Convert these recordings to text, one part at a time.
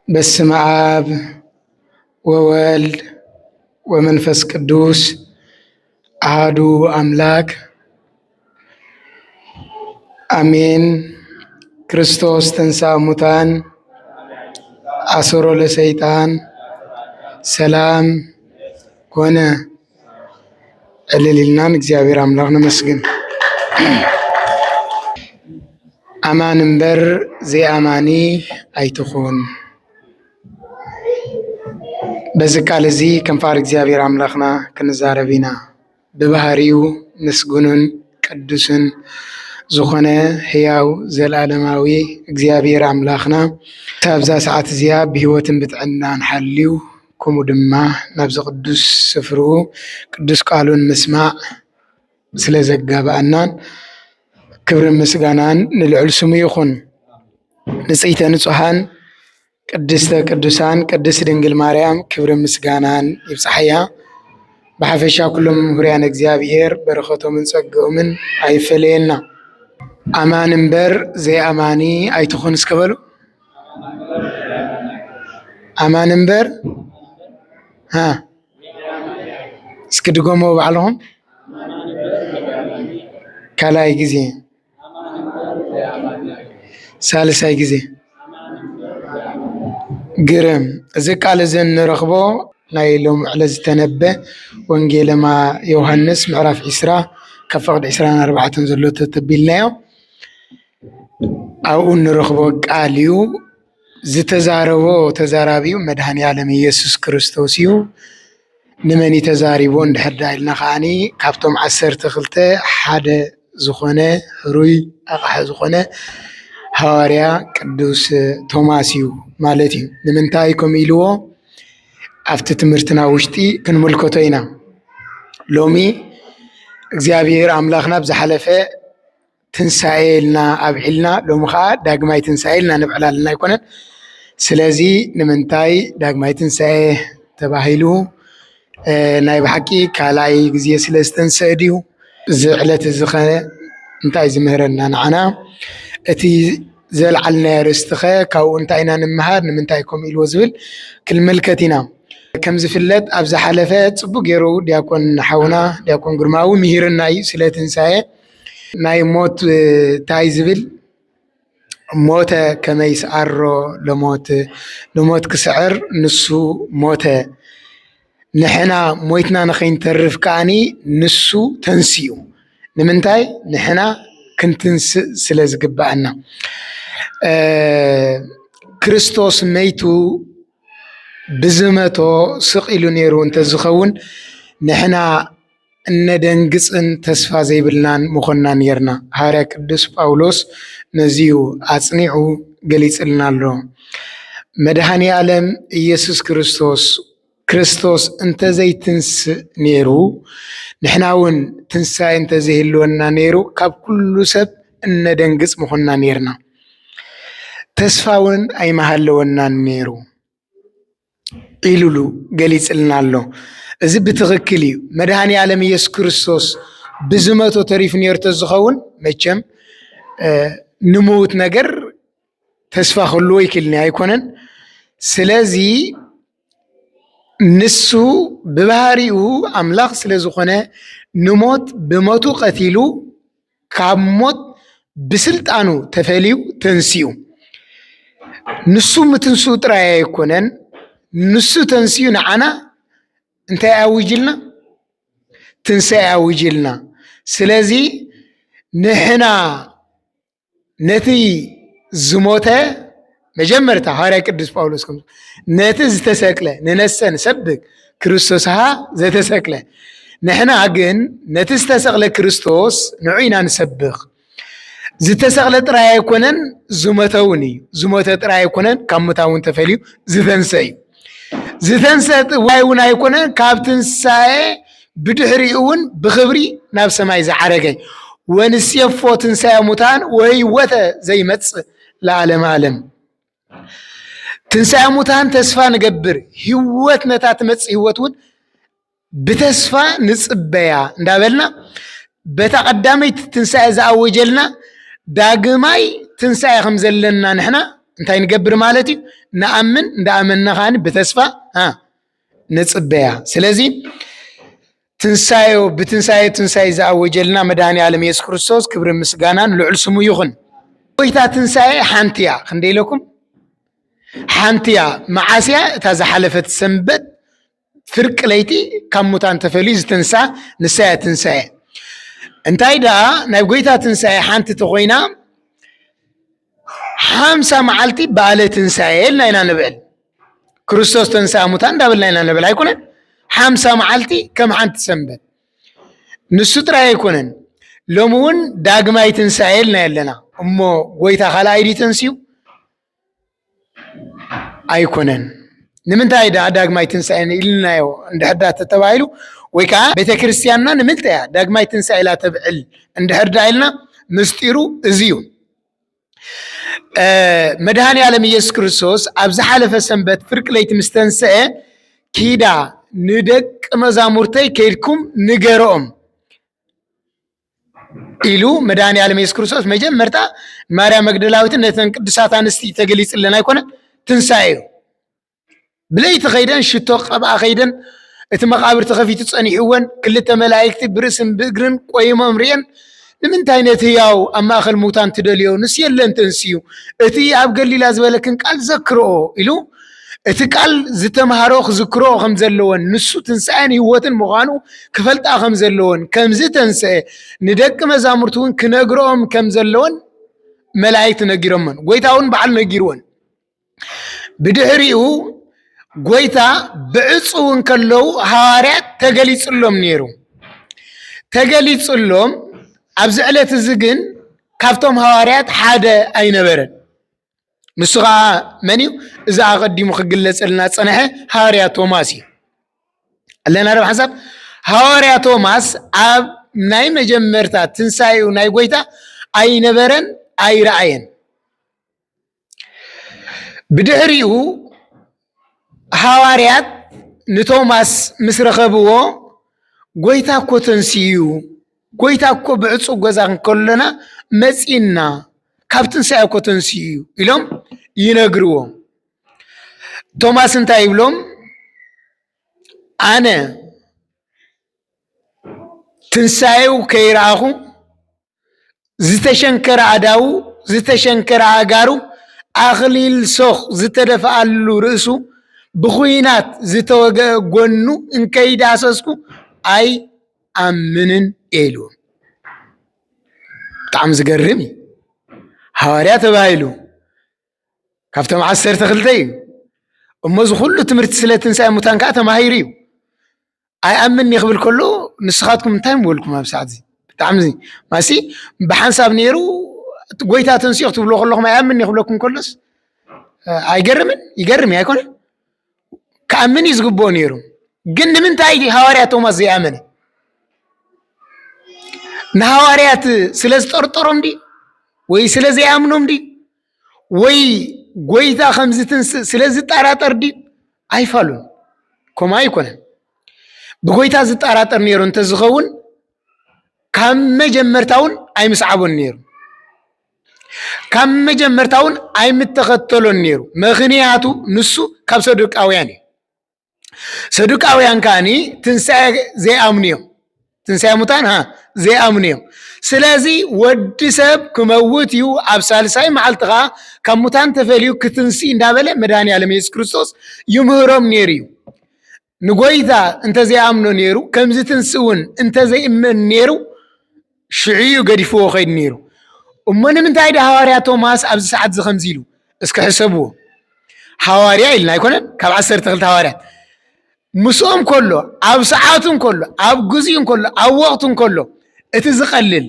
በስመ አብ ወወልድ ወመንፈስ ቅዱስ አሐዱ አምላክ አሜን። ክርስቶስ ተንሥአ እሙታን አሰሮ ለሰይጣን ሰላም ኮነ። ዕልል ኢልና ንእግዚኣብሔር ኣምላኽ ነመስግን። ኣማን እምበር ዘይኣማኒ ኣይትኹን። በዚ ቃል እዚ ከም ፍቓድ እግዚኣብሔር ኣምላኽና ክንዛረብ ኢና። ብባህሪኡ ምስጉንን ቅዱስን ዝኾነ ህያው ዘለዓለማዊ እግዚኣብሔር ኣምላኽና፣ እታ ኣብዛ ሰዓት እዚኣ ብህይወትን ብጥዕናን ሓልዩ፣ ከምኡ ድማ ናብዚ ቅዱስ ስፍርኡ ቅዱስ ቃሉ ንምስማዕ ስለ ዘጋብኣናን ክብርን ምስጋናን ንልዑል ስሙ ይኹን። ንጽይተ ንጹሃን ቅድስተ ቅዱሳን ቅድስት ድንግል ማርያም ክብርን ምስጋናን ይብጻሕያ። ብሓፈሻ ኩሎም ምሁርያን እግዚኣብሔር በረኸቶምን ጸግኦምን ኣይፈለየና። ኣማን እምበር ዘይኣማኒ ኣይትኹን እስከ በሉ። ኣማን እምበር፣ ሃ፣ እስኪ ድገሞ ባዕልኹም። ካልኣይ ግዜ፣ ሳልሳይ ግዜ። ግርም። እዚ ቃል እዚ እንረኽቦ ናይ ሎም ዕለት ዝተነበ ወንጌለ ማ-፣ ዮሃንስ ምዕራፍ ዒስራ ካብ ፍቕዲ ዒስራን ኣርባዕተን ዘሎ ተተቢልናዮ ኣብኡ እንረኽቦ ቃል እዩ። ዝተዛረቦ ተዛራቢው መድኃኔ ዓለም ኢየሱስ ክርስቶስ እዩ። ንመን እዩ ተዛሪቦ እንድሕር ደኣ ኢልና ከዓኒ ካብቶም ዓሰርተ ክልተ ሓደ ዝኾነ ህሩይ ኣቕሓ ዝኾነ ሃዋርያ ቅዱስ ቶማስ እዩ ማለት እዩ። ንምንታይ ከምኡ ኢልዎ ኣብቲ ትምህርትና ውሽጢ ክንምልከቶ ኢና። ሎሚ እግዚኣብሔር ኣምላኽና ብዝሓለፈ ትንሳኤ ኢልና ኣብዒልና፣ ሎሚ ኸዓ ዳግማይ ትንሳኤ ኢልና ነብዕል ኣለና ኣይኮነን። ስለዚ ንምንታይ ዳግማይ ትንሳኤ ተባሂሉ? እ፣ ናይ ብሓቂ ካልኣይ ግዜ ስለ ዝተንስአ ድዩ? እዚ ዕለት እዚ ኸ እንታይ ዝምህረና ንዓና? እቲ ዘልዓልናዮ ኣርእስቲ ኸ ካብኡ እንታይ ኢና ንምሃር? ንምንታይ ከምኡ ኢልዎ ዝብል ክንምልከት ኢና። ከም ዝፍለጥ ኣብ ዝሓለፈ ጽቡቕ ገይሩ ዲያቆን ሓውና ዲያቆን ግርማዊ ምሂርና እዩ ስለ ትንሳኤ። ናይ ሞት፣ እ፣ እንታይ ዝብል ሞተ ከመ ይስዓሮ ለሞት፣ ንሞት ክስዕር ንሱ ሞተ። ንሕና ሞይትና ንኸይንተርፍ ከኣኒ ንሱ ተንሲኡ። ንምንታይ? ንሕና ክንትንስእ ስለ ዝግብኣና። እ፣ ክርስቶስ መይቱ ብዝመቶ ስቕ ኢሉ ነይሩ እንተዝኸውን ንሕና እነደንግጽን ተስፋ ዘይብልናን ምኾንና ኔርና። ሃዋርያ ቅዱስ ጳውሎስ ነዚ እዩ ኣጽኒዑ ገሊጽልና ኣሎ። መድኃኔ ዓለም ኢየሱስ ክርስቶስ፣ ክርስቶስ እንተዘይትንስእ ኔሩ፣ ንሕና እውን ትንሳኤ እንተዘይህልወና ኔሩ፣ ካብ ኩሉ ሰብ እነደንግጽ ምኾንና ኔርና። ተስፋ እውን ኣይምሃለወናን ኔሩ። ኢሉሉ ገሊጽልና ኣሎ። እዚ ብትኽክል እዩ። መድኃኔ ዓለም ኢየሱስ ክርስቶስ ብዝመቶ ተሪፉ ነይሩ ተዝኸውን መቸም፣ እ፣ ንምዉት ነገር ተስፋ ክህልዎ ይክእልኒ ኣይኮነን። ስለዚ ንሱ ብባህሪኡ ኣምላኽ ስለ ዝኾነ ንሞት ብሞቱ ቀቲሉ ካብ ሞት ብስልጣኑ ተፈልዩ ተንሲኡ። ንሱ ምትንስኡ ጥራይ ኣይኮነን፣ ንሱ ተንሲኡ ንዓና እንታይ ኣዊጅልና? ትንሳኤ ኣዊጅልና። ስለዚ ንሕና ነቲ ዝሞተ መጀመርታ ሃዋርያ ቅዱስ ጳውሎስ ከም ነቲ ዝተሰቅለ ንነሰ ንሰብክ ክርስቶስሃ ዘተሰቅለ። ንሕና ግን ነቲ ዝተሰቕለ ክርስቶስ ንዑ ኢና ንሰብኽ። ዝተሰቕለ ጥራይ ኣይኮነን፣ ዝሞተ እውን እዩ። ዝሞተ ጥራይ ኣይኮነን፣ ካብ ሙታን እውን ተፈልዩ ዝተንሰ እዩ። ዝተንሰ ጥራይ እውን ኣይኮነን፣ ካብ ትንሳኤ ብድሕሪኡ እውን ብኽብሪ ናብ ሰማይ ዝዓረገ። ወንሴፎ ትንሳኤ ሙታን ወህይወተ ዘይመጽእ ለዓለመ ዓለም። እቲ ትንሳኤ ሙታን ተስፋ ንገብር፣ ህይወት፣ ነታ ትመጽእ ህይወት እውን ብተስፋ ንጽበያ እንዳበልና፣ በታ ቀዳመይቲ ትንሳኤ ዝኣወጀልና ዳግማይ ትንሳኤ ከም ዘለና ንሕና እንታይ ንገብር ማለት እዩ? ንኣምን፣ እንዳኣመንና ከኣ ብተስፋ፣ አ፣ ንጽበያ። ስለዚ ትንሳኤ፣ ብትንሳኤ ትንሳኤ ዝኣወጀልና መድኃኔ ዓለም የሱስ ክርስቶስ ክብርን ምስጋናን ልዑል ስሙ ይኹን። ጎይታ ትንሳኤ ሓንቲ እያ። ክንደይ ኢለኩም? ሓንቲ እያ። መዓስ እያ? እታ ዝሓለፈት ሰንበት ፍርቂ ለይቲ ካብ ሙታን ተፈልዩ ዝተንሳ፣ ንሳ እያ ትንሳኤ። እንታይ ደኣ፣ ናይ ጎይታ ትንሳኤ ሓንቲ ተኾይና፣ ሓምሳ መዓልቲ በዓለ ትንሳኤ ኢልና ኢና ንብዕል። ክርስቶስ ተንሳ ሙታን እንዳበልና ኢና ንብል ኣይኮነን? ሓምሳ መዓልቲ ከም ሓንቲ ሰንበት። ንሱ ጥራይ ኣይኮነን። ሎሚ እውን ዳግማይ ትንሳኤ ኢልና ኣለና። እሞ ጎይታ ካልኣይ ድዩ ተንስዩ? ኣይኮነን። ንምንታይ ደኣ ዳግማይ ትንሳኤ ኢልናዮ እንድሕር ዳ ተተባሂሉ፣ ወይ ከዓ ቤተ ክርስቲያንና ንምንታይ እያ ዳግማይ ትንሳኤ ኢላ ተብዕል እንድሕር ዳ ኢልና፣ ምስጢሩ እዚ እዩ። እ፣ መድኃኔ ዓለም ኢየሱስ ክርስቶስ ኣብ ዝሓለፈ ሰንበት ፍርቂ ለይቲ ምስ ተንስአ፣ "ኪዳ ንደቂ መዛሙርተይ ከይድኩም ንገርኦም" ኢሉ መድኃኔ ዓለም ኢየሱስ ክርስቶስ መጀመርታ ማርያም መግደላዊትን ነተን ቅዱሳት ኣንስቲ ተገሊጽለን ኣይኮነን? ትንሳኤ እዩ። ብለይቲ ኸይደን ሽቶ ቀብኣ ኸይደን፣ እቲ መቓብር ተኸፊቱ ጸኒሕወን፣ ክልተ መላእክቲ ብርእስን ብእግርን ቆይሞም ርእየን፣ "ንምንታይ ነቲ ህያው ኣብ ማእከል ሙታን ትደልዮ? ንሱ የለን ተንስዩ፣ እቲ ኣብ ገሊላ ዝበለክን ቃል ዘክርኦ" ኢሉ፣ እቲ ቃል ዝተምሃሮ ክዝክሮ ከም ዘለዎን፣ ንሱ ትንሳኤን ህይወትን ምዃኑ ክፈልጣ ከም ዘለዎን፣ ከም ዝተንስአ ንደቂ መዛሙርቱ እውን ክነግርኦም ከም ዘለዎን መላእክቲ ነጊሮመን። ጎይታ እውን በዓሉ ነጊርወን። ብድሕሪኡ ጎይታ ብዕጹው እንከለዉ ሃዋርያት ተገሊጹሎም ነይሩ። ተገሊጹሎም፣ ኣብዚ ዕለት እዚ ግን ካብቶም ሃዋርያት ሓደ ኣይነበረን። ንሱ ኸዓ መን እዩ? እዚ ኣቐዲሙ ክግለጸልና ዝጸንሐ ሃዋርያ ቶማስ እዩ። ኣለና ዶ ሓንሳብ? ሃዋርያ ቶማስ ኣብ ናይ መጀመርታ ትንሳኤኡ ናይ ጎይታ ኣይነበረን፣ ኣይረኣየን። ብድሕሪኡ ሃዋርያት ንቶማስ ምስ ረኸብዎ፣ "ጎይታ እኮ ተንሲኡ፣ ጎይታ እኮ ብዕጹው ገዛ እንከሎና መጺእና፣ ካብ ትንሳኤ እኮ ተንሲኡ እዩ" ኢሎም ይነግርዎ። ቶማስ እንታይ ይብሎም? "ኣነ ትንሳኤው ከይረኣኹ፣ ዝተሸንከረ ኣእዳዉ፣ ዝተሸንከረ ኣእጋሩ፣ ኣኽሊል ሶኽ ዝተደፍኣሉ ርእሱ፣ ብኹናት ዝተወግአ ጎኑ እንከይዳሰስኩ ኣይኣምንን እየ" ኢልዎም። ብጣዕሚ ዝገርም እዩ። ሃዋርያ ተባሂሉ፣ ካብቶም ዓሰርተ ክልተ እዩ። እሞ እዚ ኩሉ ትምህርቲ ስለ ትንሳኤ ሙታን ከኣ ተማሂሩ እዩ። "ኣይኣምን" ይኽብል ከሎ፣ ንስኻትኩም እንታይ ምበልኩም ኣብ ሰዓት እዚ? ብጣዕሚ እዚ፣ ማሲ፣ ብሓንሳብ ነይሩ፣ "ጎይታ ተንሲኡ" ክትብሎ ከለኹም፣ "ኣይኣምን" ይኽብለኩም ከሎስ፣ እ፣ ኣይገርምን? ይገርም እዩ ኣይኮነን? ክኣምን እዩ ዝግብኦ ነይሩ። ግን ንምንታይ ሃዋርያ ቶማስ ዘይኣመነ? ንሃዋርያት ስለ ዝጠርጠሮም ድዩ? ወይ ስለ ዘይኣምኖም ድዩ? ወይ ጎይታ ከም ዝትንስእ ስለ ዝጠራጠር ድዩ? ኣይፋሉን። ከምኡ ኣይኮነን። ብጎይታ ዝጠራጠር ነይሩ እንተዝኸውን፣ ካብ መጀመርታ እውን ኣይምስዓቦን ነይሩ። ካብ መጀመርታ እውን ኣይምተኸተሎን ነይሩ። ምኽንያቱ ንሱ ካብ ሰዱቃውያን እዩ። ሰዱቃውያን ከኣኒ ትንሳኤ ዘይኣምኑ እዮም። ትንሳኤ ሙታን፣ ሃ፣ ዘይኣምኑ እዮም። ስለዚ ወዲ ሰብ ክመውት እዩ፣ ኣብ ሳልሳይ መዓልቲ ኸኣ ካብ ሙታን ተፈልዩ ክትንሲ እንዳበለ መድኃኔ ዓለም የሱስ ክርስቶስ ይምህሮም ነይሩ እዩ። ንጎይታ እንተዘይኣምኖ ነይሩ፣ ከምዚ ትንሲ እውን እንተዘይእመን ነይሩ፣ ሽዑ እዩ ገዲፍዎ ኸይዱ ነይሩ። እሞ ንምንታይ ዳ ሃዋርያ ቶማስ ኣብዚ ሰዓት እዚ ኸምዚ ኢሉ? እስኪ ሕሰብዎ። ሃዋርያ ኢልና ኣይኮነን? ካብ ዓሰርተ ክልተ ሃዋርያት። ምስኦም ከሎ፣ ኣብ ሰዓቱ እንከሎ፣ ኣብ ግዚኡ እንከሎ፣ ኣብ ወቕቱ እንከሎ፣ እቲ ዝቐልል፣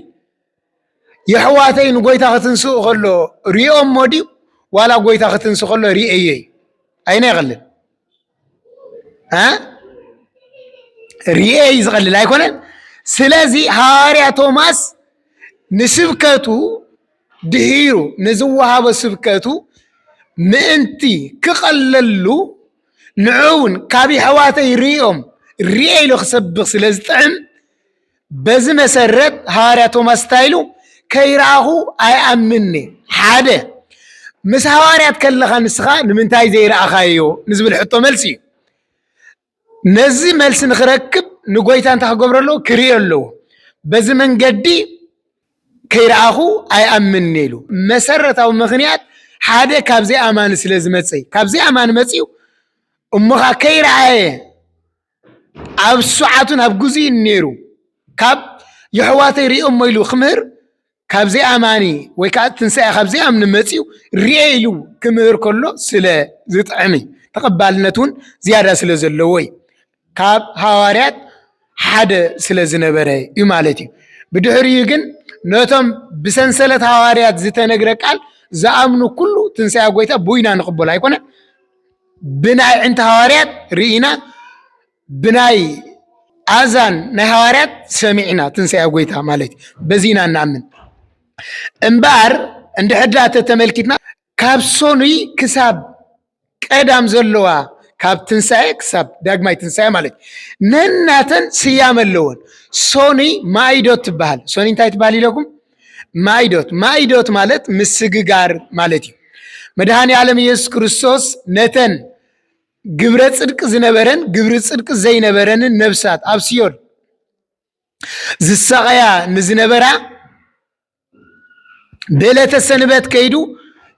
የሕዋተይ ንጎይታ ክትንስኡ ከሎ ሪኦሞ ድዩ? ዋላ ጎይታ ክትንስእ ከሎ ሪኤዮ እዩ? ኣይና ይቐልል? እ? ሪኤ እዩ ዝቐልል ኣይኮነን? ስለዚ ሃዋርያ ቶማስ ንስብከቱ ድሒሩ ንዝወሃቦ ስብከቱ ምእንቲ ክቐለሉ ንዑ እውን ካብ የሕዋተይ ርእዮም ርእየ ኢሉ ክሰብኽ ስለ ዝጥዕም፣ በዚ መሰረት ሃዋርያ ቶማስ እንታይ ኢሉ? ከይረኣኹ ኣይኣምንኔ። ሓደ፣ ምስ ሃዋርያት ከለኻ ንስኻ ንምንታይ ዘይረኣኻዮ ንዝብል ሕቶ መልሲ እዩ። ነዚ መልሲ ንኽረክብ ንጎይታ እንታይ ክገብሮ ኣለዎ? ክርእዮ ኣለዎ። በዚ መንገዲ ከይረኣኹ ኣይኣምንኔ ኢሉ። መሰረታዊ ምኽንያት ሓደ ካብ ዘይኣማኒ ስለ ዝመጸ እዩ። ካብ ዘይኣማኒ መጺኡ እሞኻ ከይረኣየ ኣብ ሰዓቱን ኣብ ግዜኡን ነይሩ ካብ የሕዋተይ ርእዮሞ ኢሉ ክምህር ካብ ዘይኣማኒ ወይ ከዓ ትንሳኤ ካብ ዘይኣምኒ መፂኡ ርኤ ኢሉ ክምህር ከሎ ስለ ዝጥዕም እዩ። ተቐባልነት እውን ዝያዳ ስለ ዘለዎ እዩ። ካብ ሃዋርያት ሓደ ስለ ዝነበረ እዩ ማለት እዩ። ብድሕሪኡ ግን ነቶም ብሰንሰለት ሃዋርያት ዝተነግረ ቃል ዝኣምኑ ኩሉ ትንሳኤ ጎይታ ብይና ንቕበሎ ኣይኮነን። ብናይ ዕንቲ ሃዋርያት ርኢና ብናይ ኣዛን ናይ ሃዋርያት ሰሚዕና ትንሳኤ ጎይታ ማለት እዩ። በዚ ኢና እንኣምን። እምበኣር እንድሕር ደኣ ተተመልኪትና ካብ ሰኑይ ክሳብ ቀዳም ዘለዋ ካብ ትንሳኤ ክሳብ ዳግማይ ትንሳኤ ማለት እዩ። ነናተን ስያመ ኣለወን። ሰኑይ ማይዶት ትበሃል። ሰኑይ እንታይ ትበሃል ኢለኩም? ማይዶት። ማይዶት ማለት ምስግጋር ማለት እዩ። መድሃኒ ዓለም ኢየሱስ ክርስቶስ ነተን ግብረ ጽድቂ ዝነበረን ግብሪ ጽድቂ ዘይነበረንን ነብሳት ኣብ ሲኦል ዝሳቐያ ንዝነበራ ብዕለተ ሰንበት ከይዱ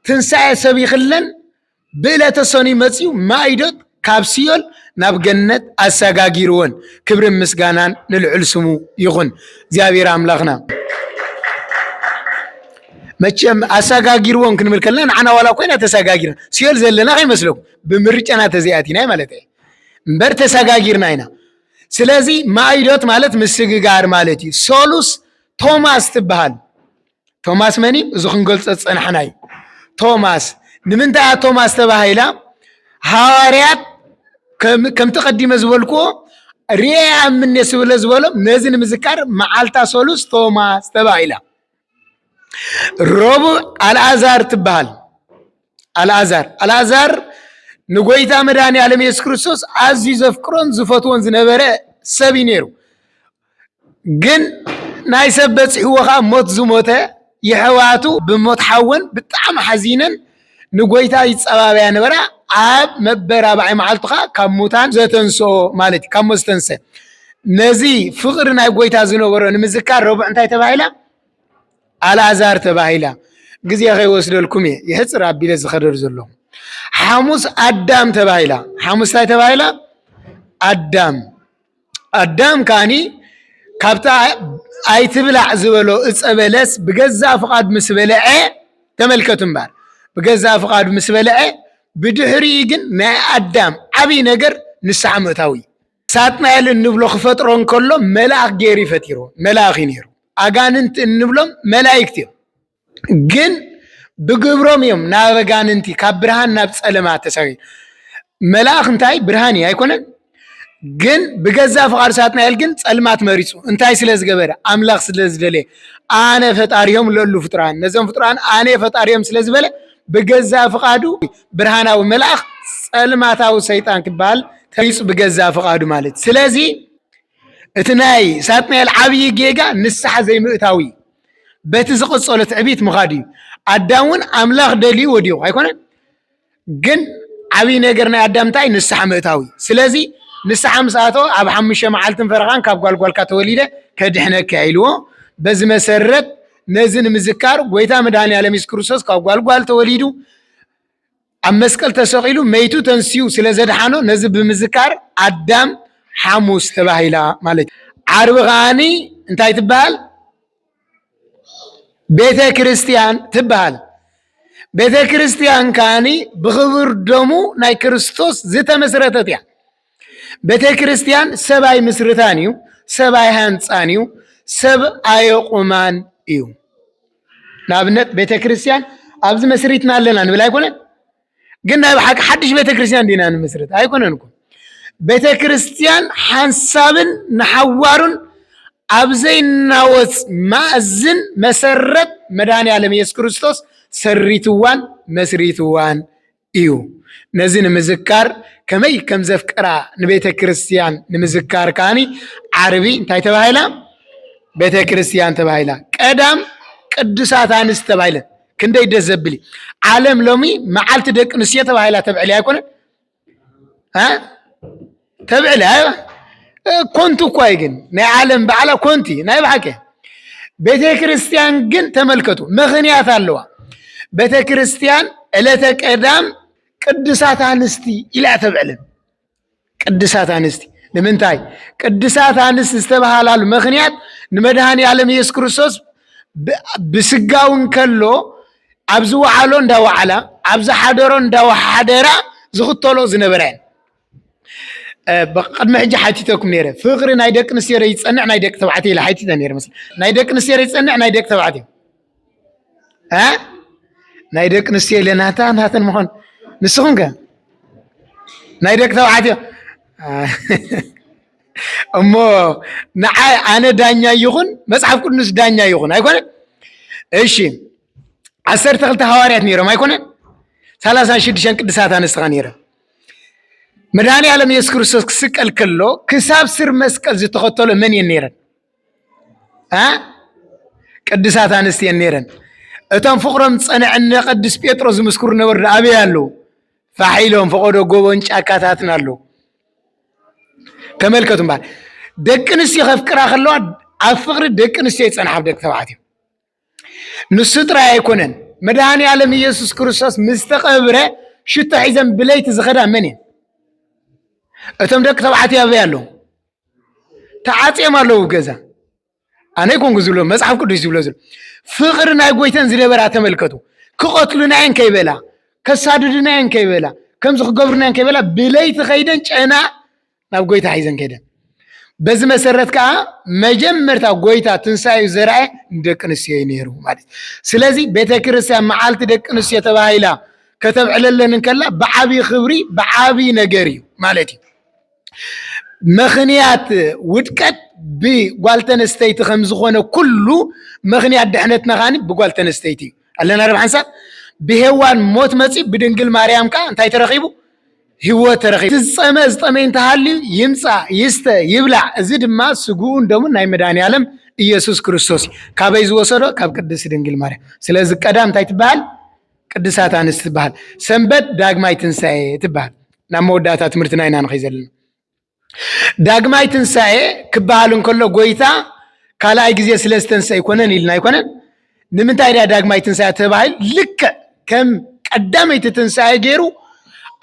ትንሳኤ ሰቢኽለን ብዕለተ ሰኑይ መጺኡ ማይዶት ካብ ሲኦል ናብ ገነት ኣሰጋጊርወን። ክብርን ምስጋናን ንልዑል ስሙ ይኹን እግዚኣብሔር ኣምላኽና። መቸም ኣሰጋጊርወን ክንብል ከለና ንዓና ዋላ ኮይና ተሰጋጊርና ሲኦል ዘለና ከይመስለኩም ብምርጫና ተዘይኣቲና ማለት እዩ። እምበር ተሰጋጊርና ኢና። ስለዚ ማይዶት ማለት ምስግጋር ማለት እዩ። ሶሉስ ቶማስ ትበሃል። ቶማስ መን እዩ? እዚ ክንገልጾ ዝጸናሕና እዩ። ቶማስ ንምንታይ እያ ቶማስ ተባሂላ? ሃዋርያት ከም- ከምቲ ቀዲመ ዝበልክዎ ርኤ ኣምኔ ስለ ዝበሎም ነዚ ንምዝካር መዓልታ ሶሉስ ቶማስ ተባሂላ። ረቡዕ ኣልኣዛር ትበሃል። ኣልኣዛር ኣልኣዛር ንጎይታ መድኃኔ ዓለም ኢየሱስ ክርስቶስ ኣዝዩ ዘፍቅሮን ዝፈትዎን ዝነበረ ሰብ እዩ ነይሩ። ግን ናይ ሰብ በጺሕዎ ኸዓ ሞት ዝሞተ የሕዋቱ ብሞት ሓወን ብጣዕሚ ሓዚነን ንጎይታ ይጸባበያ ነበራ። ኣብ መበራብዓይ መዓልቱ ኸዓ ካብ ሙታን ዘተንስኦ ማለት እዩ፣ ካብ ሞት ዝተንሰ። ነዚ ፍቕሪ ናይ ጎይታ ዝነበሮ ንምዝካር ረቡዕ እንታይ ተባሂላ? ኣልኣዛር ተባሂላ። ግዜ ከይወስደልኩም እየ፣ ይሕጽር ኣቢለ ዝኸደር ዘለኹ። ሓሙስ ኣዳም ተባሂላ። ሓሙስ እንታይ ተባሂላ? ኣዳም። ኣዳም ከኣኒ ካብታ ኣይትብላዕ ዝበሎ እፀ በለስ ብገዛእ ፍቓዱ ምስ በልዐ፣ ተመልከቱ እምበር፣ ብገዛእ ፍቓዱ ምስ በልዐ፣ ብድሕሪኡ ግን ናይ ኣዳም ዓብዪ ነገር ንስሓ ምእታው እዩ። ሳጥናኤል እንብሎ ክፈጥሮ እንከሎ መልኣኽ ገይሩ እዩ ፈጢርዎ። መልኣኽ እዩ ነይሩ። ኣጋንንቲ እንብሎም መላእክት እዮም። ግን ብግብሮም እዮም ናብ ኣጋንንቲ ካብ ብርሃን ናብ ጸለማ ተሳጊ። መልኣኽ እንታይ ብርሃን እዩ ኣይኮነን? ግን ብገዛ ፍቓዱ ሳጥናኤል ግን ጸልማት መሪጹ። እንታይ ስለ ዝገበረ? ኣምላኽ ስለ ዝደለየ። ኣነ ፈጣሪዮም ለሉ ፍጡራን፣ ነዞም ፍጡራን ኣነ ፈጣሪዮም ስለ ዝበለ ብገዛ ፍቓዱ ብርሃናዊ መልኣኽ ጸልማታዊ ሰይጣን ክበሃል ተሪጹ ብገዛ ፍቓዱ ማለት። ስለዚ እቲ ናይ ሳጥናኤል ዓብዪ ጌጋ ንስሓ ዘይምእታዊ፣ በቲ ዝቐጸሎ ትዕቢት ምኻድ እዩ። ኣዳም እውን ኣምላኽ ደልዩ ወዲቑ ኣይኮነን? ግን ዓብዪ ነገር ናይ ኣዳም እንታይ? ንስሓ ምእታዊ። ስለዚ ንስሓ ምስ ኣተወ ኣብ ሓሙሽተ መዓልትን ፈረቓን ካብ ጓልጓልካ ተወሊደ ከድሕነካ ኢልዎ። በዚ መሰረት ነዚ ንምዝካር ጎይታ መድኃኔ ዓለም የሱስ ክርስቶስ ካብ ጓልጓል ተወሊዱ ኣብ መስቀል ተሰቒሉ መይቱ ተንሲኡ ስለ ዘድሓኖ ነዚ ብምዝካር ኣዳም ሓሙስ ተባሂላ ማለት እዩ። ዓርቢ ከዓኒ እንታይ ትበሃል? ቤተ ክርስቲያን ትበሃል። ቤተ ክርስቲያን ከዓኒ ብኽቡር ደሙ ናይ ክርስቶስ ዝተመስረተት እያ። ቤተ ክርስቲያን ሰብ ኣይምስርታን እዩ፣ ሰብ ኣይሃንጻን እዩ፣ ሰብ ኣየቑማን እዩ። ንኣብነት ቤተ ክርስቲያን ኣብዚ መስሪትና ኣለና ንብል ኣይኮነን? ግን ናይ ብሓቂ ሓድሽ ቤተ ክርስቲያን ዲና ንምስርት? ኣይኮነን እኮ። ቤተ ክርስቲያን ሓንሳብን ንሓዋሩን ኣብ ዘይናወጽ ማእዝን መሰረት መድኃኔ ዓለም ኢየሱስ ክርስቶስ ሰሪትዋን መስሪትዋን እዩ። ነዚ ንምዝካር ከመይ ከም ዘፍቀራ ንቤተ ክርስቲያን ንምዝካር ከዓኒ ዓርቢ እንታይ ተባሂላ? ቤተ ክርስቲያን ተባሂላ። ቀዳም ቅዱሳት ኣንስቲ ተባሂለን። ክንደይ ደስ ዘብል እዩ። ዓለም ሎሚ መዓልቲ ደቂ ኣንስትዮ ተባሂላ ተብዕል ኣይኮነን? እ? ተብዕል ኣይ ኮንቲ እኳ እዩ ግን ናይ ዓለም ባዕላ ኮንቲ ናይ ብሓቂ። ቤተ ክርስቲያን ግን ተመልከቱ፣ ምኽንያት ኣለዋ። ቤተ ክርስቲያን ዕለተ ቀዳም ቅዱሳት ኣንስቲ ኢላ ተብዕልን። ቅዱሳት ኣንስቲ ንምንታይ? ቅዱሳት ኣንስቲ ዝተባሃላሉ ምኽንያት ንመድኃኔ ዓለም ኢየሱስ ክርስቶስ ብ-፣ ብስጋው እንከሎ ኣብ ዝወዓሎ እንዳወዓላ፣ ኣብ ዝሓደሮ እንዳወሓደራ ዝኽተሎ ዝነበራ እየን። እ፣ ብቕድሚ ሕጂ ሓቲተኩም ነይረ። ፍቕሪ ናይ ደቂ ኣንስትዮ ዶ ይጸንዕ ናይ ደቂ ተባዕትዮ ኢለ ሓቲተ ነይረ መስለኒ። ናይ ደቂ ኣንስትዮ ዶ ይጸንዕ ናይ ደቂ ተባዕትዮ? እ? ናይ ደቂ ኣንስትዮ ኢለ ናታ ናተን ምዃን። ንስኹም ከ? ናይ ደቂ ተባዕትዮ? አ፣ እሞ ንዓይ ኣነ ዳኛ ይኹን፣ መጽሓፍ ቅዱስ ዳኛ ይኹን፣ ኣይኮነን? እሺ፣ ዓሰርተ ክልተ ሃዋርያት ነይሮም፣ ኣይኮነን? ሰላሳን ሽዱሽተን ቅዱሳት ኣንስቲ ኸ ነይረን? መድኃኔ ዓለም ኢየሱስ ክርስቶስ ክስቀል ከሎ፣ ክሳብ ስር መስቀል ዝተኸተሎ መን እየን ነይረን? አ? ቅዱሳት ኣንስቲ እየን ነይረን። እቶም ፍቕሮም ዝጸንዐ እነ ቅዱስ ጴጥሮስ ዝምስክሩ ነበሩ፣ ኣበይ ኣለዉ? ፋሕ ኢሎም፣ ፈቐዶ ጎቦን ጫካታትን ኣለዉ። ተመልከቱ እምበኣር፣ ደቂ ኣንስትዮ ከፍቅራ ከለዋ፣ ኣብ ፍቕሪ ደቂ ኣንስትዮ ይጸንሓ፣ ኣብ ደቂ ተባዕትዮ። ንሱ ጥራይ ኣይኮነን፣ መድኃኔ ዓለም ኢየሱስ ክርስቶስ ምስ ተቐብረ፣ ሽቶ ሒዘን ብለይቲ ዝኸዳ መን እየን? እቶም ደቂ ተባዕትዮ ኣበይ ኣለዉ? ተዓጽዮም ኣለዉ ገዛ። ኣነ ኣይኮንኩ ዝብሎ፣ መጽሓፍ ቅዱስ ዝብሎ ዘሎ። ፍቕሪ ናይ ጎይተን ዝነበራ ተመልከቱ። ክቐትሉና እየን ከይበላ፣ ከሳድዱና እየን ከይበላ፣ ከምዚ ክገብሩና እየን ከይበላ፣ ብለይቲ ኸይደን ጨና ናብ ጎይታ ሒዘን ከይደን። በዚ መሰረት ከኣ መጀመርታ ጎይታ ትንሳኤኡ ዘርኣየ ንደቂ ኣንስትዮ እዩ ነይሩ ማለት እዩ። ስለዚ ቤተ ክርስቲያን መዓልቲ ደቂ ኣንስትዮ ተባሂላ ከተብዕለለን እንከላ ብዓብዪ ክብሪ፣ ብዓብዪ ነገር እዩ ማለት እዩ። ምኽንያት ውድቀት ብጓል ተነስተይቲ ከም ዝኾነ ኩሉ፣ ምኽንያት ድሕነትና ከኣ ብጓል ተነስተይቲ እዩ። ኣለና ዶ ብሓንሳብ? ብሄዋን ሞት መጺኡ፣ ብድንግል ማርያም ከኣ እንታይ ተረኺቡ? ህይወት ተረኺቡ። ዝጸመ ዝጠመየ እንተሃልዩ ይምጻእ፣ ይስተ፣ ይብላዕ። እዚ ድማ ስግኡን ደሙን ናይ መድኃኔ ዓለም ኢየሱስ ክርስቶስ እዩ። ካበይ ዝወሰዶ? ካብ ቅድስቲ ድንግል ማርያም። ስለዚ ቀዳም እንታይ ትበሃል? ቅድሳት ኣንስቲ ትበሃል። ሰንበት ዳግማይ ትንሳኤ ትበሃል። ናብ መወዳእታ ትምህርትና ኢና ንኸይድ ዘለና። ዳግማይ ትንሳኤ ክበሃል እንከሎ፣ ጎይታ ካልኣይ ግዜ ስለ ዝተንስአ ኣይኮነን ኢልና ኣይኮነን? ንምንታይ ደኣ ዳግማይ ትንሳኤ ተባሂሉ? ልክዕ ከም ቀዳመይቲ ትንሳኤ ገይሩ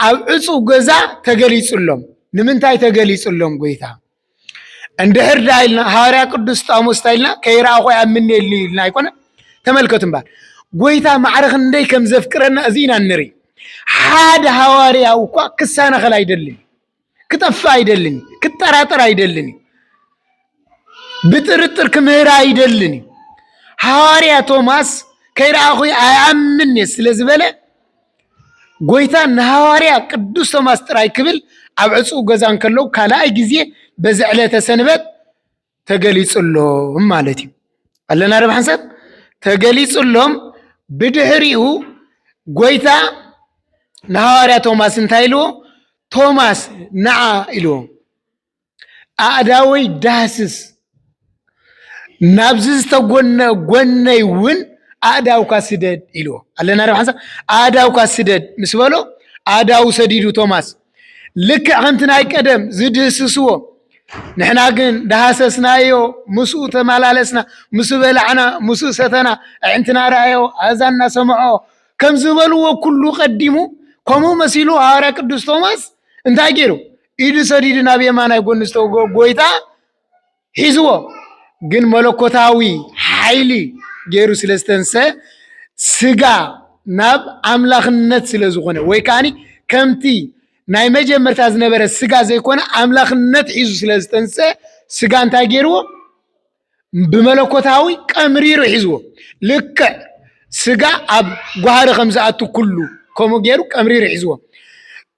ኣብ ዕጹው ገዛ ተገሊጹሎም። ንምንታይ ተገሊጹሎም ጎይታ? እንድሕር ደኣ ኢልና፣ ሃዋርያ ቅዱስ ጣሞስ እንታይ ኢልና? "ከይረኣኹ ኣይኣምንን እየ" ኢልና ኣይኮነን? ተመልከቱ እምበኣር፣ ጎይታ ማዕረ ክንደይ ከም ዘፍቅረና እዚ ኢና ንርኢ። ሓደ ሃዋርያ እኳ ክሰናኸል ኣይደልን። ክጠፍእ ኣይደልን፣ ክጠራጠር ኣይደልን እዩ። ብጥርጥር ክምህር ኣይደልን እዩ። ሃዋርያ ቶማስ "ከይረኣኹ ኣይኣምን እየ" ስለ ዝበለ፣ ጎይታ ንሃዋርያ ቅዱስ ቶማስ ጥራይ ክብል ኣብ ዕጹው ገዛ እንከለዉ ካልኣይ ግዜ በዚ ዕለተ ሰንበት ተገሊጹሎም ማለት እዩ። ኣለና ዶ ብሓንሳብ? ተገሊጹሎም። ብድሕሪኡ ጎይታ ንሃዋርያ ቶማስ እንታይ ኢልዎ? "ቶማስ ንዓ" ኢልዎ። "ኣእዳወይ ዳህስስ፣ ናብዚ ዝተጎነ ጎነይ እውን ኣእዳውካ ስደድ" ኢልዎ። ኣለና ዶ ሓንሳብ? "ኣእዳውካ ስደድ" ምስ በሎ፣ ኣእዳው ሰዲዱ ቶማስ። ልክዕ ከምቲ ናይ ቀደም ዝድህስስዎ፣ ንሕና ግን ዳሃሰስናዮ፣ ምስኡ ተመላለስና፣ ምስኡ በላዕና፣ ምስኡ ሰተና፣ ኣዕንትና ረኣዮ፣ ኣእዛንና ሰምዖ፣ ከም ዝበልዎ ኩሉ ቀዲሙ፣ ከምኡ መሲሉ ሃዋርያ ቅዱስ ቶማስ እንታይ ገይሩ? ኢዱ ሰዲዱ ናብ የማናይ ጎኒ ዝተወግኦ ጎይታ ሒዝዎ። ግን መለኮታዊ ሓይሊ ገይሩ ስለ ዝተንሰ፣ ስጋ ናብ ኣምላኽነት ስለ ዝኾነ፣ ወይ ከዓኒ ከምቲ ናይ መጀመርታ ዝነበረ ስጋ ዘይኮነ ኣምላኽነት ሒዙ ስለ ዝተንሰ፣ ስጋ እንታይ ገይርዎ? ብመለኮታዊ ቀምሪሩ ሒዝዎ። ልክዕ ስጋ ኣብ ጓህሪ ከም ዝኣቱ ኩሉ፣ ከምኡ ገይሩ ቀምሪሩ ሒዝዎ።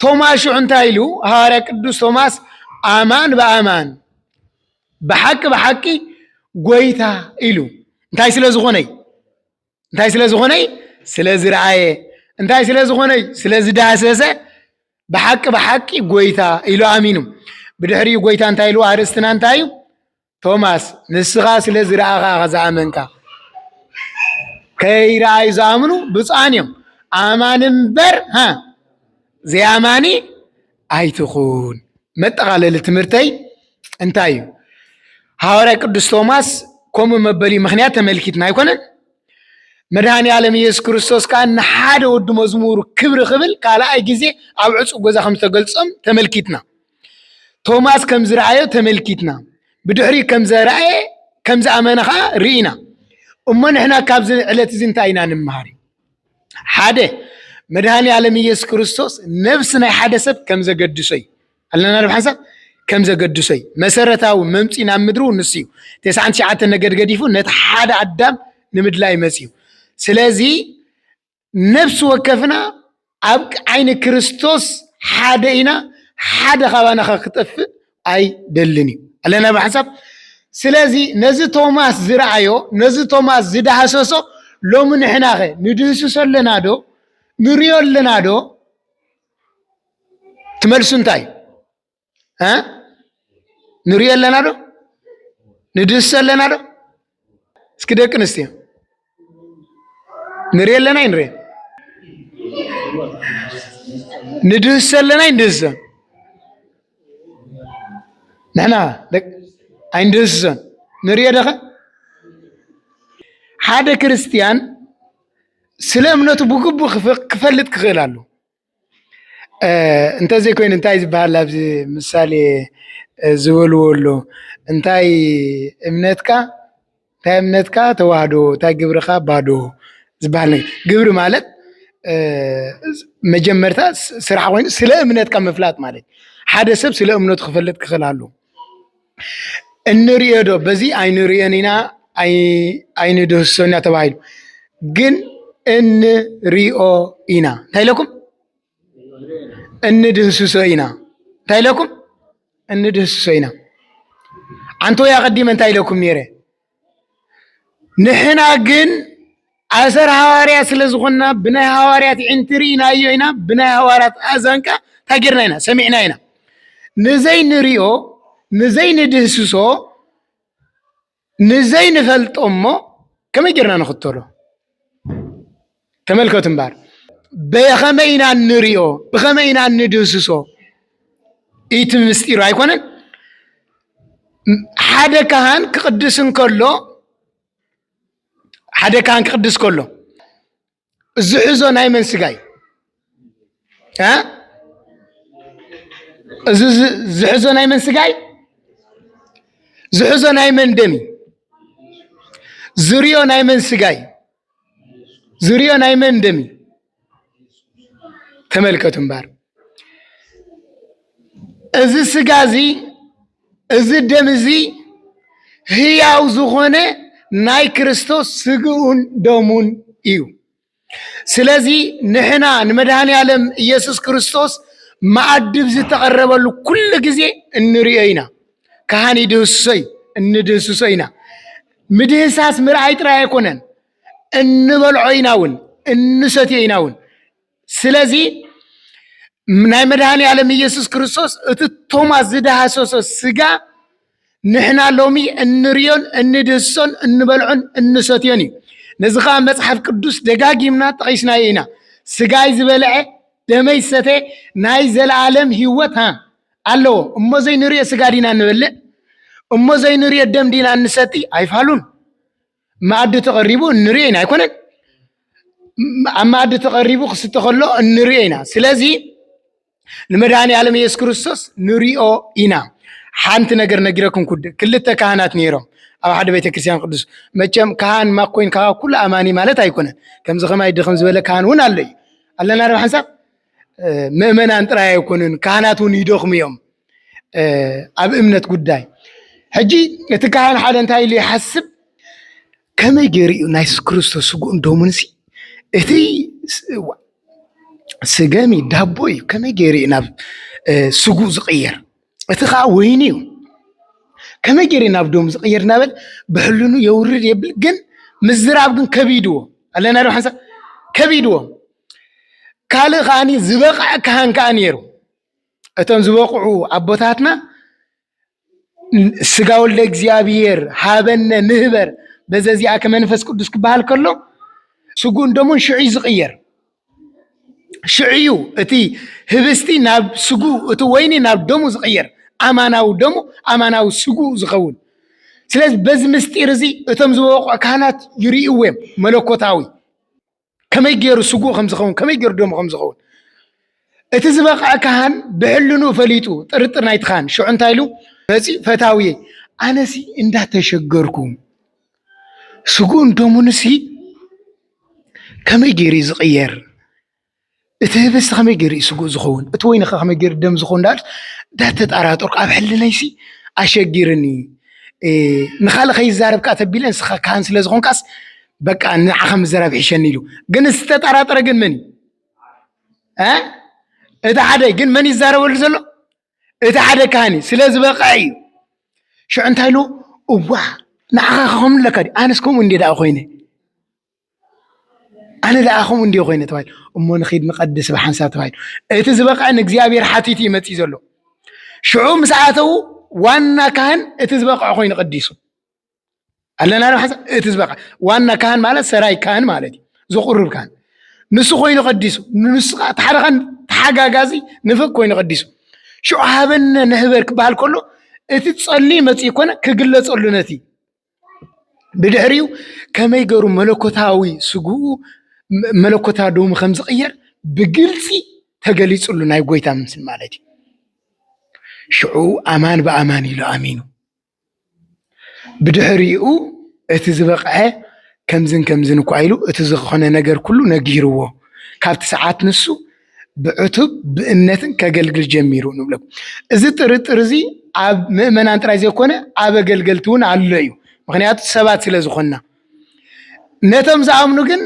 ቶማስ ሽዑ እንታይ ኢሉ? ሃዋርያ ቅዱስ ቶማስ "ኣማን ብኣማን፣ ብሓቂ ብሓቂ ጎይታ" ኢሉ። እንታይ ስለ ዝኾነይ? እንታይ ስለ ዝኾነይ? ስለ ዝረኣየ። እንታይ ስለ ዝኾነ እዩ? ስለ ዝዳህሰሰ፣ ብሓቂ ብሓቂ ጎይታ ኢሉ ኣሚኑ። ብድሕሪኡ ጎይታ እንታይ ኢልዎ? ኣርእስትና እንታይ እዩ? ቶማስ፣ ንስኻ ስለ ዝረኣኻ ኢኻ ዝኣመንካ። ከይረኣዩ ዝኣምኑ ብፁዓን እዮም። ኣማኒ እምበር፣ ሃ፣ ዘይኣማኒ ኣይትኹን። መጠቓለሊ ትምህርተይ እንታይ እዩ? ሃዋርያ ቅዱስ ቶማስ ከምኡ መበሊኡ ምኽንያት ተመልኪትና ኣይኮነን? መድኃኔ ዓለም ኢየሱስ ክርስቶስ ከኣ ንሓደ ወዲ መዝሙሩ ክብሪ ክብል ካልኣይ ግዜ ኣብ ዕጹው ገዛ ከም ዝተገልጾም ተመልኪትና። ቶማስ ከም ዝረኣዮ ተመልኪትና። ብድሕሪኡ ከም ዘረኣየ፣ ከም ዝኣመነ ከኣ ርኢና። እሞ ንሕና ካብዚ ዕለት እዚ እንታይ ኢና ንምሃር? ሓደ፣ መድኃኔ ዓለም ኢየሱስ ክርስቶስ ነብሲ ናይ ሓደ ሰብ ከም ዘገድሶ እዩ። ኣለና ዶ ሓንሳብ? ከም ዘገድሶ እዩ። መሰረታዊ መምጽኢ ናብ ምድሪ እውን ንሱ እዩ። ተስዓን ትሽዓተ ነገድ ገዲፉ ነቲ ሓደ ኣዳም ንምድላይ መጺኡ። ስለዚ ነፍሲ ወከፍና ኣብ ዓይኒ ክርስቶስ ሓደ ኢና፣ ሓደ ካባና ኸ ክጠፍእ ኣይደልን እዩ። ኣለና ዶ ሓንሳብ? ስለዚ ነዚ ቶማስ ዝረኣዮ፣ ነዚ ቶማስ ዝዳህሰሶ ሎሚ ንሕናኸ ንድህስሶ ኣለና ዶ? ንሪኦ ኣለና ዶ? ትመልሱ እንታይ? እ? ንሪኦ ኣለና ዶ? ንድህስሶ ኣለና ዶ? እስኪ ደቂ ኣንስትዮ ንሪኦ ኣለና ኣይንሪኦ? ንድህስሶ ኣለና ኣይንድህስሶን? ንሕና ደቅ-፣ ኣይንድህስሶን። ንሪኦ ደኸ? ሓደ ክርስትያን ስለ እምነቱ ብግቡእ ክፍ-፣ ክፈልጥ ክኽእል ኣለዎ። እ፣ እንተዘይኮይኑ እንታይ ዝበሃል ኣብዚ ምሳሌ፣ እ፣ ዝበልዎ ኣሎ? እንታይ እምነትካ፣ እንታይ እምነትካ ተዋህዶ፣ እንታይ ግብርኻ ባዶ ዝበሃል ነገር። ግብሪ ማለት፣ እ፣ መጀመርታ ስ-፣ ስራሕ ኮይኑ ስለ እምነትካ ምፍላጥ ማለት እዩ። ሓደ ሰብ ስለ እምነቱ ክፈልጥ ክኽእል ኣለዎ። እንሪኦ ዶ? በዚ ኣይንሪኦን ኢና፣ ኣይ-፣ ኣይንድህስሶን ኢና ተባሂሉ። ግን እንሪኦ ኢና። እንታይ ኢለኩም? እንድህስሶ ኢና። እንታይ ኢለኩም? እንድህስሶ ኢና። ኣንተ ወይ ኣቐዲመ እንታይ ኢለኩም ነይረ? ንሕና ግን ኣሰር ሃዋርያ ስለ ዝኾንና፣ ብናይ ሃዋርያት ኣዒንቲ ርኢናዮ ኢና፣ ብናይ ሃዋርያት ኣእዛን ከኣ እንታይ ጌርና ኢና? ሰሚዕና ኢና። ንዘይንሪኦ፣ ንዘይንድህስሶ፣ ንዘይንፈልጦ እሞ ከመይ ጌርና ንኽተሎ? ተመልከቱ እምበኣር፣ ብኸመይ ኢና እንሪኦ? ብኸመይ ኢና እንድህስሶ? እቲ ምስጢሩ ኣይኮነን? ሓደ ካህን ክቕድስ እንከሎ፣ ሓደ ካህን ክቕድስ ከሎ፣ ዝሕዞ ናይ መን ስጋ እዩ? እ? እዚ ዝ-፣ ዝሕዞ ናይ መን ስጋ እዩ? ዝሕዞ ናይ መን ደም እዩ? ዝርዮ ናይ መን ስጋ እዩ? ዝርዮ ናይ መን ደም እዩ? ተመልከቱ እምበኣር። እዚ ስጋ እዚ፣ እዚ ደም እዚ ህያው ዝኾነ ናይ ክርስቶስ ስግኡን ደሙን እዩ። ስለዚ ንሕና ንመድኃኔ ዓለም ኢየሱስ ክርስቶስ መኣዲ ብዝተቐረበሉ ኩሉ ግዜ እንርእዮ ኢና። ካህን ይድህስሶ እዩ፣ እንድህስሶ ኢና። ምድህሳስ ምርኣይ ጥራይ ኣይኮነን፣ እንበልዖ ኢና እውን፣ እንሰትዮ ኢና እውን። ስለዚ ናይ መድኃኔ ዓለም ኢየሱስ ክርስቶስ እቲ ቶማስ ዝደሃሰሶ ስጋ ንሕና ሎሚ እንርእዮን እንድህስሶን እንበልዖን እንሰትዮን እዩ። ነዚ ኸዓ መጽሓፍ ቅዱስ ደጋጊምና ጠቒስናዮ ኢና። ስጋይ ዝበልዐ ደመይ ዝሰተ ናይ ዘለዓለም ህይወት፣ ሃ፣ ኣለዎ። እሞ ዘይንርእዮ ስጋ ዲና እንበልዕ? እሞ ዘይንርእዮ ደም ዲና እንሰቲ? ኣይፋሉን። መኣዲ ተቐሪቡ እንርእዮ ኢና ኣይኮነን? ኣብ መኣዲ ተቐሪቡ ክስተ ከሎ እንርእዮ ኢና። ስለዚ ንመድኃኔ ዓለም ኢየሱስ ክርስቶስ ንርእዮ ኢና። ሓንቲ ነገር ነጊረኩም ክውድእ። ክልተ ካህናት ነይሮም ኣብ ሓደ ቤተ ክርስቲያን ቅዱስ። መቸም ካህን ማክ ኮይንካ ኩሉ ኣማኒ ማለት ኣይኮነን። ከምዚ ከማይ ድኽም ዝበለ ካህን እውን ኣሎ እዩ። ኣለና ዶ ሓንሳብ? እ፣ ምእመናን ጥራይ ኣይኮኑን፣ ካህናት እውን ይደኽሙ እዮም፣ እ፣ ኣብ እምነት ጉዳይ። ሕጂ እቲ ካህን ሓደ እንታይ ኢሉ ይሓስብ? ከመይ ገይሩ እዩ ናይ የሱስ ክርስቶስ ስግኡን ደሙንሲ እቲ ስ-፣ ዋ-፣ ስገሚ ዳቦ እዩ፣ ከመይ ገይሩ እዩ ናብ፣ እ፣ ስግኡ ዝቕየር? እቲ ኸዓ ወይኒ እዩ። ከመይ ገይሩ እዩ ናብ ደሙ ዝቕየር እናበለ ብሕልኑ የውርድ የብል፣ ግን ምዝራብ ግን ከቢድዎ። ኣለና ዶ ሓንሳብ? ከቢድዎ። ካልእ ከዓኒ ዝበቕዐ ካህን ከዓ ነይሩ። እቶም ዝበቕዑ ኣቦታትና ስጋ ወልደ እግዚኣብሔር ሃበነ ንህበር በዘዚኣከ መንፈስ ቅዱስ ክበሃል ከሎ ስጉእን ደሙን ሽዑ እዩ ዝቕየር። ሽዑ እዩ እቲ ህብስቲ ናብ ስጉ፣ እቲ ወይኒ ናብ ደሙ ዝቕየር፣ ኣማናዊ ደሙ ኣማናዊ ስጉ ዝኸውን። ስለዚ በዚ ምስጢር እዚ እቶም ዝበቕዑ ካህናት ይርእይዎ እዮም። መለኮታዊ ከመይ ገይሩ ስጉ ከም ዝኸውን፣ ከመይ ገይሩ ደሙ ከም ዝኸውን። እቲ ዝበቕዐ ካህን ብሕልንኡ ፈሊጡ፣ ጥርጥር ናይቲ ካህን ሽዑ እንታይ ኢሉ መፂኡ፣ ፈታውየይ፣ ኣነሲ እንዳተሸገርኩ ስጉኡን ደሙንሲ ከመይ ገይሩ እዩ ዝቕየር? እቲ ህብስቲ ከመይ ገይሩ እዩ ስጉእ ዝኸውን? እቲ ወይኒ ከ ከመይ ገይሩ ደም ዝኸውን? እንዳበልኩ እንዳተጠራጠርኩ ኣብ ሕልነይሲ ኣሸጊርኒ። እ፣ ንኻልእ ከይዛረብ ከኣ ተቢለ ንስኻ ካህን ስለ ዝኾንካስ በቃ ንዓኻ ምዘራብ ይሕሸኒ ኢሉ። ግን ዝተጠራጠረ ግን መን እዩ? እ? እቲ ሓደ ግን መን ይዛረበሉ ዘሎ? እቲ ሓደ ካህን እዩ። ስለ ዝበቕዐ እዩ። ሽዑ እንታይ ኢሉ? እዋ ንዓኻ ከምኡ ኣለካ ድዩ? ኣነስ ከምኡ እንዴ ደኣ ኮይነ ኣነ ደኣ ከምኡ እንድየ ኮይነ ተባሂሉ። እሞ ንኺድ ንቐድስ ብሓንሳብ ተባሂሉ። እቲ ዝበቕዐ ንእግዚኣብሔር ሓቲቱ እዩ መጺኡ ዘሎ። ሽዑ ምስ ኣተዉ ዋና ካህን እቲ ዝበቕዐ ኮይኑ ቀዲሱ። ኣለና ዶ ሓንሳብ? እቲ ዝበቕዐ ዋና ካህን ማለት ሰራይ ካህን ማለት እዩ። ዘቑርብ ካህን። ንሱ ኮይኑ ቀዲሱ። ንሱ ከዓ እቲ ሓደ ካህን ተሓጋጋዚ ንፍቅ ኮይኑ ቀዲሱ። ሽዑ ሃበነ ንህበር ክበሃል ከሎ እቲ ጸልዩ መጺኡ ኮነ ክግለጸሉ ነቲ ብድሕሪኡ ከመይ ገሩ መለኮታዊ ስግኡ መ-፣ መለኮታ ደሙ ከም ዝቕየር ብግልጺ ተገሊጹሉ ናይ ጎይታ ምስል ማለት እዩ። ሽዑ ኣማን ብኣማን ኢሉ ኣሚኑ። ብድሕሪኡ እቲ ዝበቕዐ ከምዝን ከምዝን እኳ ኢሉ እቲ ዝኾነ ነገር ኩሉ ነጊርዎ። ካብቲ ሰዓት ንሱ ብዕቱብ ብእምነትን ከገልግል ጀሚሩ ንብለኩም። እዚ ጥርጥር እዚ ኣብ ምእመናን ጥራይ ዘይኮነ ኣብ ኣገልገልቲ እውን ኣሎ እዩ። ምኽንያቱ ሰባት ስለ ዝኾንና። ነቶም ዝኣምኑ ግን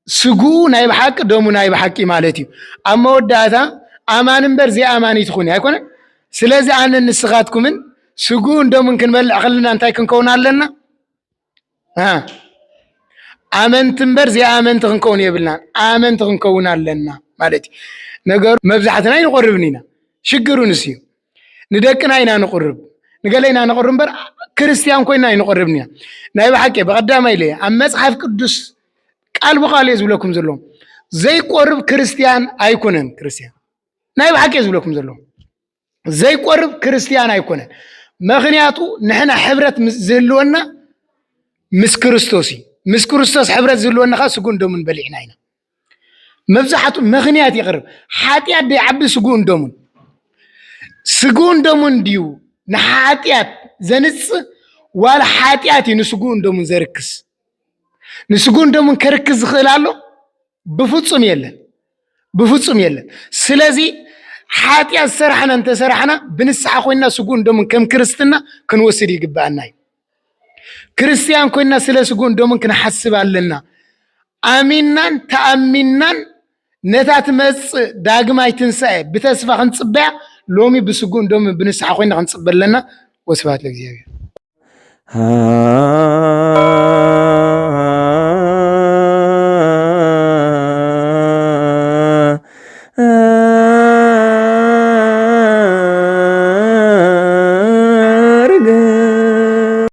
ስግኡ ናይ ብሓቂ ደሙ ናይ ብሓቂ ማለት እዩ። ኣብ መወዳእታ ኣማኒ እምበር ዘይኣማኒ ትኹን ኣይኮነን። ስለዚ ኣነን ንስኻትኩምን ስግኡን ደሙን ክንበልዕ ከለና እንታይ ክንከውን ኣለና? አ፣ ኣመንቲ እምበር ዘይኣመንቲ ክንከውን የብልናን። ኣመንቲ ክንከውን ኣለና ማለት እዩ። ነገሩ መብዛሕትና ኣይንቆርብን ኢና። ሽግሩ ንሱ እዩ። ንደቅና ኢና ንቁርብ፣ ንገለ ኢና ንቁርብ እምበር ክርስትያን ኮይና ኣይንቆርብን ኢና። ናይ ብሓቂ ብቐዳማይ ኢለ ኣብ መጽሓፍ ቅዱስ ቃል ብቓል እየ ዝብለኩም ዘለኹ። ዘይቆርብ ክርስትያን ኣይኮነን። ክርስትያን ናይ ብሓቂ እየ ዝብለኩም ዘለኹ። ዘይቆርብ ክርስትያን ኣይኮነን። ምኽንያቱ ንሕና ሕብረት ምስ ዝህልወና ምስ ክርስቶስ እዩ። ምስ ክርስቶስ ሕብረት ዝህልወና ኸዓ ስጉን ደሙን በሊዕና ኢና። መብዛሕቱ ምኽንያት የቕርብ። ሓጢኣት ዶ ይዓቢ ስጉኡን ደሙን? ስጉኡን ደሙን ድዩ ንሓጢኣት ዘንጽእ ዋላ ሓጢኣት እዩ ንስጉኡን ደሙን ዘርክስ? ንስጉኡን ደሙን ከርክስ ዝኽእል ኣሎ? ብፍጹም የለን። ብፍጹም የለን። ስለዚ ሓጢኣት ዝሰራሕና እንተሰራሕና ብንስሓ ኮይንና ስጉኡን ደሙን ከም ክርስትና ክንወስድ ይግብኣና እዩ። ክርስትያን ኮይንና ስለ ስጉኡን ደሙን ክንሓስብ ኣለና። ኣሚንናን ተኣሚንናን ነታ ትመጽእ ዳግማይ ትንሳኤ ብተስፋ ክንጽበያ ሎሚ ብስጉኡን ደሙን ብንስሓ ኮይንና ክንጽበ ኣለና። ወስብሐት ለእግዚኣብሔር።